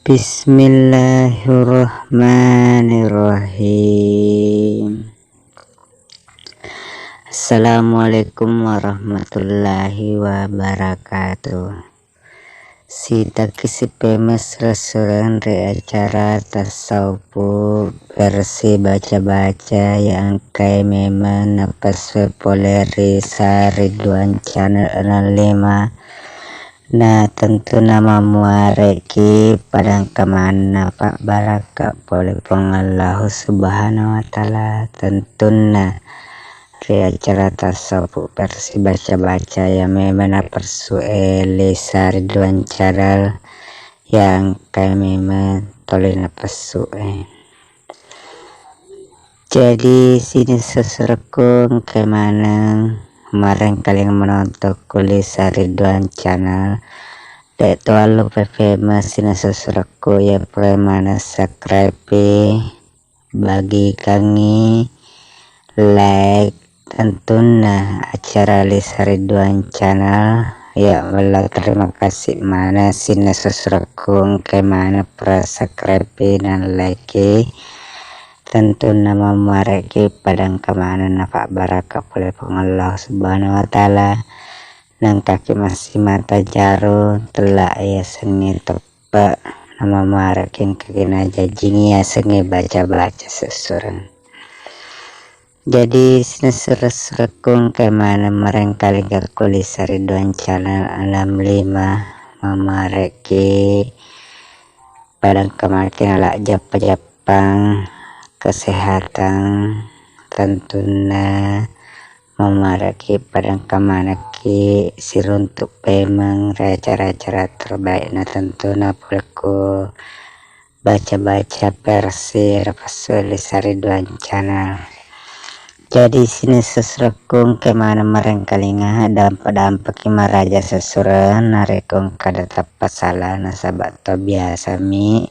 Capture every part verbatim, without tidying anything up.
Bismillahirrahmanirrahim. Assalamualaikum warahmatullahi wabarakatuh. Sitaki sipeme sura-sureng ri acara tasawufu versi baca-baca yang engkai memeng napessu pole ri Saridwan Channel enam lima. Na tentuna mammuare'ki padangka manna pabbarakka pole Puang Allahu Subhanahu wa Ta'ala. Tentunna ri acara tasawufu versi baca-baca yang memeng napessu e Lisa Ridwan Channel, yang engkai memeng toli napessu e. Jadi sining sessurekku engkai maneng marengkalinga manontong ku Lisa Ridwan Channel. De' to allupai pemeng sining sessurekku, iya pole maneng subscribe, bagikangngi, like, tentunna acara Lisa Ridwan Channel. Ya Allah, terima kasih maneng sining sessurekku engkai maneng pura subscribe dan like. Tentunna mammuare'ki padangka maneng napabbarakka pole Puang Allah Subhanahu wa Ta'ala. Naengkaki massimata jaru tella yasengnge teppe' namammuare'ki engkaki najajingi yasengnge baca-baca sessureng. Jadi sining sessurekku engkai maneng marengkalinga ku Lisa Ridwan Channel enam lima, mammuare'ki padangka maki nala jappa-jappang kesehatan, tentunna mammuare'ki padangka manekki siruntu' pemeng ri acara-acara terbaik na tentuna pole ku baca-baca versi napessu e Lisa Ridwan Channel. Jadi sining sessurekku engkai maneng marengkalinga, dampa-dampaki maraja sessureng narekko engka ada tappa sala, nasaba' to biasami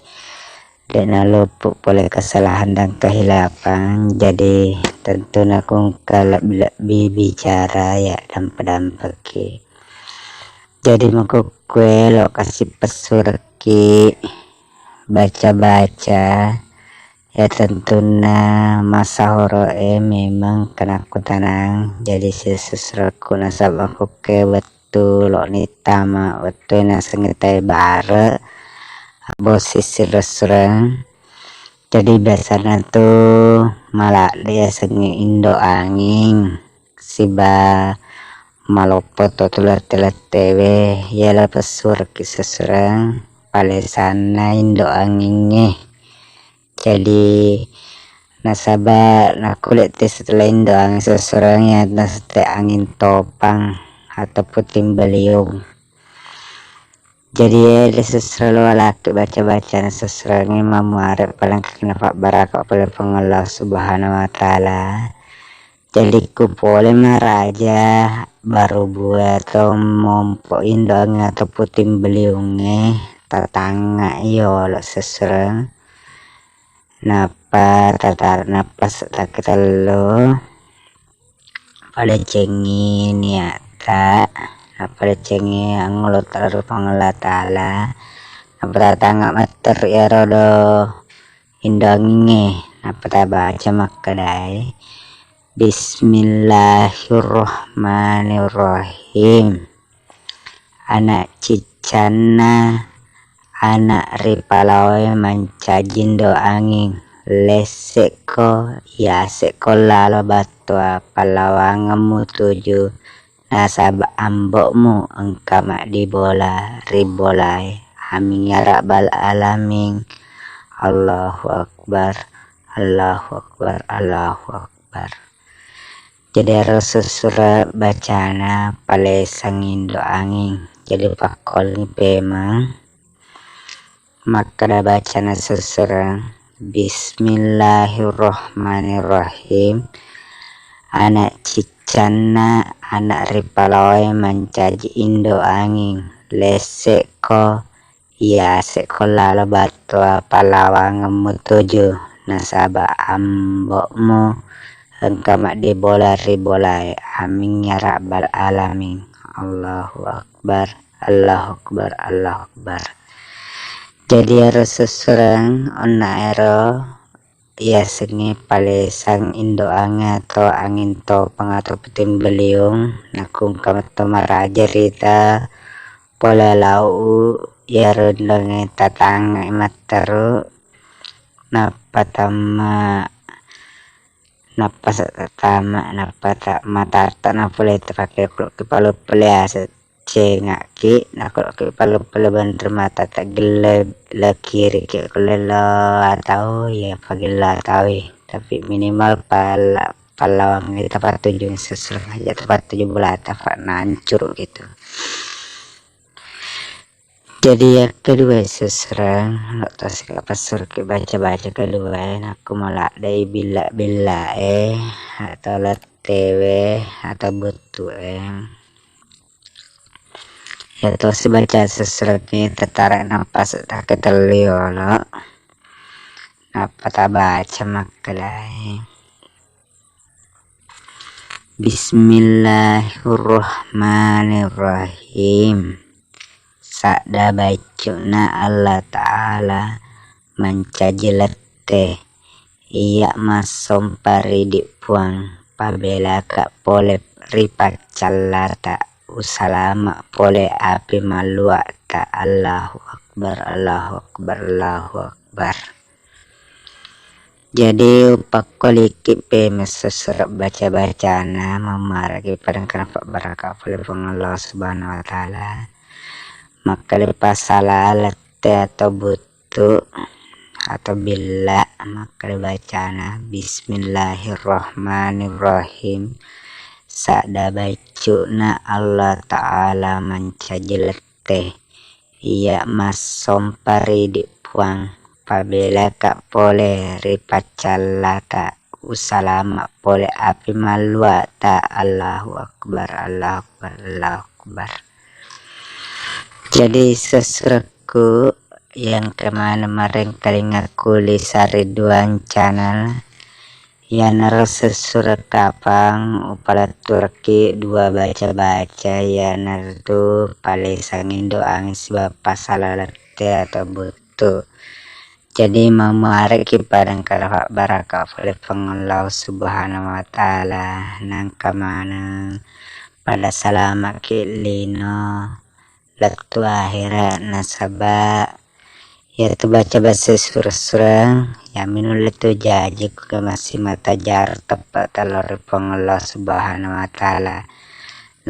de' naluppu pole kesalahan dan kehilafan. Jadi tentuna ku engka lebbi-lebbi bicara ya dampa-dampaki. Jadi makkukue lo kasi pessurekki baca-baca, ya tentunna massahoro e memeng kenakkutanang. Jadi sining sessurekku nasaba' makkukue wettu lo ni tama, wettu e nasengnge tae bare', abbosi sessureng. Jadi biasana tu maladde yasengnge indo' anging siba maloppo to tu lette-lettewe, yala pessurekki sessureng palesanna indo' angingnge. Jadi nasaba' nakkulle te setelah indo' anging sessureng ya nasette anging topang atau puting beliung. Jadi ele sessureng lo alaki baca-bacana sessurengnge mammuare' palengkaki napabbarakka pole Puang Allah Subhanahu wa Ta'ala. Jadi ku pole maraja baru bua to mompo indo' anging atau puting beliungnge, tatangnga yolo sessureng. Nappa tataro' napas takkitellu, padecengngi niatta, nappa decengngi angngolotta ri Puang Allah Ta'ala, nappa tatangnga matteru iyaro do indo' angingnge, nappa tabaca makkedae, Bismillahirrahmanirrahim. Ana' ciccanna ana' ripalaoe mancaji indo' anging, lesse'ko, yase'ko lalo battoa pallawangemmu tuju, nasaba' ambo'mu engka maddibola ri bolae. Amin ya rabbal alamin. Allahu Akbar, Allahu Akbar, Allahu Akbar. Jadi ero sessureng bacana palesang indo' anging. Jadi pakkualni pemeng. Makkeda bacana sessureng, Bismillahirrahmanirrahim. Ana' ciccanna ana' ripalaoe mancaji indo' anging. Lesse'ko, yase'ko lalo battoa pallawangemmu tuju, nasaba' ambo'mu engka maddibola ri bolae. Amin ya rabbal alamin. Allahu Akbar, Allahu Akbar, Allahu Akbar. Jadi ero sessureng onna ero yasengnge palesang indoangnge atau angin topeng atau puting beliung, nakungka metto maraja rita pole lau iyaro indoangnge tatangngai matteru, nappa tamma nappa sa-, tama, nappa ta-, matatta napole tapake kuluki palu pole ase cengakki, nakuluki palu pole banre matatta gelle le kiri ki kulle lo atau ya pagella atau, tapi minimal pala-, pallawangngi tapattuju sessureng aja tapattuju bolata fa nancuru gitu. Jadi yang kedua sessureng, lo tasika passurki baca-baca kedua, nakku maladdai billa-billa e atau lettewe atau buttu e. Ya to sibaca sessureng ni tetara napas tak ketelli olo. Nappa tabaca makkedai. Bismillahirrahmanirrahim. Sadda baiccu'na Allah Ta'ala mancaji lette, iya massompa ri idi Puang, pabelaka pole ri paccallata, usalama pole api malluata. Allahu Akbar, Allahu Akbar, Allahu Akbar. Jadi upakkoliki pe messessureng baca-bacana, mamaraki padengkana pabbaraka pole Puang Allah Subhanahu wa Ta'ala. Makkeda pasala lette atau buttu atau billa, makkeda bacana Bismillahirrahmanirrahim. Sadda baiccu'na Allah Ta'ala mancaji lette, iya massompa ri idi Puang, pabelaka pole ri paccallata, usalama pole api malluata. Allahu Akbar, Allahu Akbar, Allahu Akbar. Jadi sessurekku yang kemana marengkalingaku Lisa Ridwan Channel, iyanaro sessureng kapang upaletturekki dua baca-baca, iyanaritu palesang indoang sibawa pasala lette atau buttu. Jadi mamuareki padengkana pabbaraka pole Puang Allah Subhanahu wa Ta'ala, nangka maneng pada salamaki lino lettu ahera, nasaba iyatu baca-baca sessureng-sureng, yami nulle tu jaji, kuga massimata jaro teppe' ta lao ri Puang Allah Subhanahu wa Ta'ala.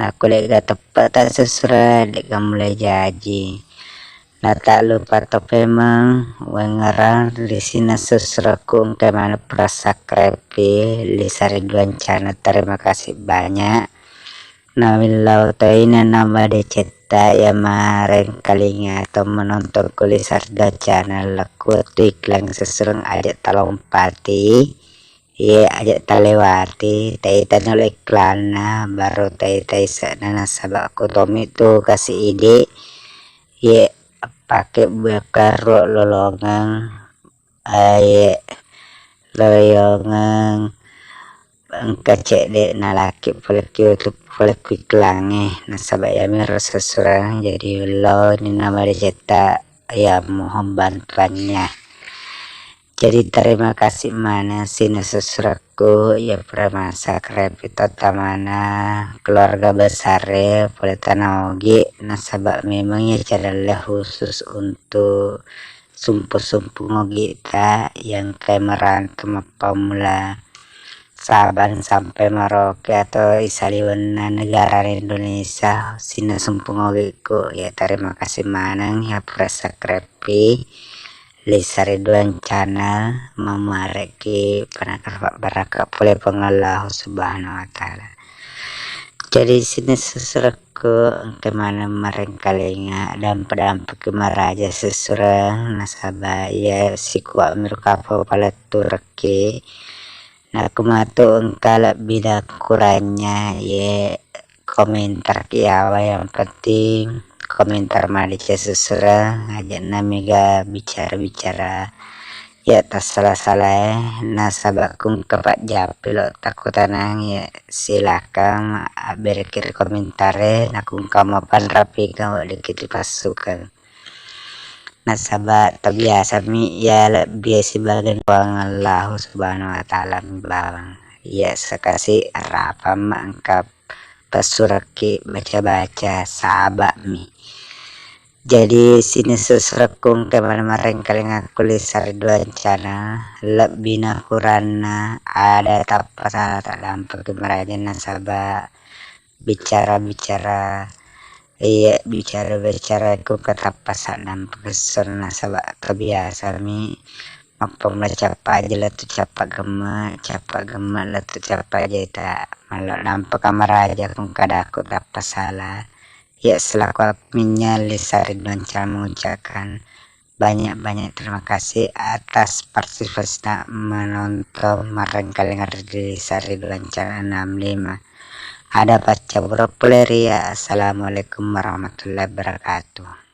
Nakko de'ga teppe' ta sessureng, de'ga mulai jaji. Nata lupa to pemeng wengerang ri sining sessurekku engka maneng pura subscribe Lisa Ridwan Channel. Terima kasih banyak. Nawillau toina nama decetta iya marengkalinga to menonton ku Lisa Ridwan Channel, laku tu iklan sessureng aja talompati. Ye aja talewati, taita nolo iklanna, baru taita ise'na nasaba ku tomi tu kasi idi. Ye pake buka ro lolongeng, aye loyongeng engka cedde nalaki pole ki YouTube pole ku iklangnge, nasaba yami ro sessureng, jadi lo ni nama decetta ya mohon bantuannya. Jadi terima kasih maneng sining sessurekku ya pura massubscribe to tamana keluarga besar e pole tana ogi, nasaba memang ya channel khusus untuk sumpu-sumpu ogi ta yang kayak merantau mappammula Sabang sampai Merauke atau isaliwenna negara Indonesia, sining sumpu ogiku. Ya terima kasih maneng ya pura subscribe Lisa Ridwan Channel, mamuareki padengkana pole Puang Allah Subhanahu wa Ta'ala. Jadi sining sessurekku engka maneng marengkalinga, dampa-dampaki maraja sessureng nasaba iya sikuwa mi ro kapang paletturekki. Nakku matu engka lebbi dan kurangnya, ye komentar ki yawa, yang penting komentar madeceng sessureng, aja na mega bicara-bicara ya tassala-salae, nasaba ku engka pajjapi lo takkutanang ya, silakan abbereki ri komentare, nakku engka mapanrapikeng weddikki tu passukeng. Nasaba tabiasami iya lebbi sibagian Puang Allahu Subhanahu wa Ta'ala mi bawang. Iya sekasi arapamma engka pessurekki baca-baca saba'mi. Jadi sining susurekku engka mana marengkalinga kuli sariduancana, lebbi na kuranna ada tappa sala taddampeki maraja nasaba bicara-bicara iya bicara-bicara ku katappa saddampa kessurna nasaba kebiasami mappammula cappa aja lettu cappa gemme cappa gemme lettu cappa aja ita mallo dampa kamaraja kung kadaku tappa sala. Ya selaku minyali sari doncang mengucapkan banyak-banyak terima kasih atas partisipasina menonton marengkalinga di sari doncang enam lima. Ada pacca buruk pole ria. Assalamualaikum warahmatullahi wabarakatuh.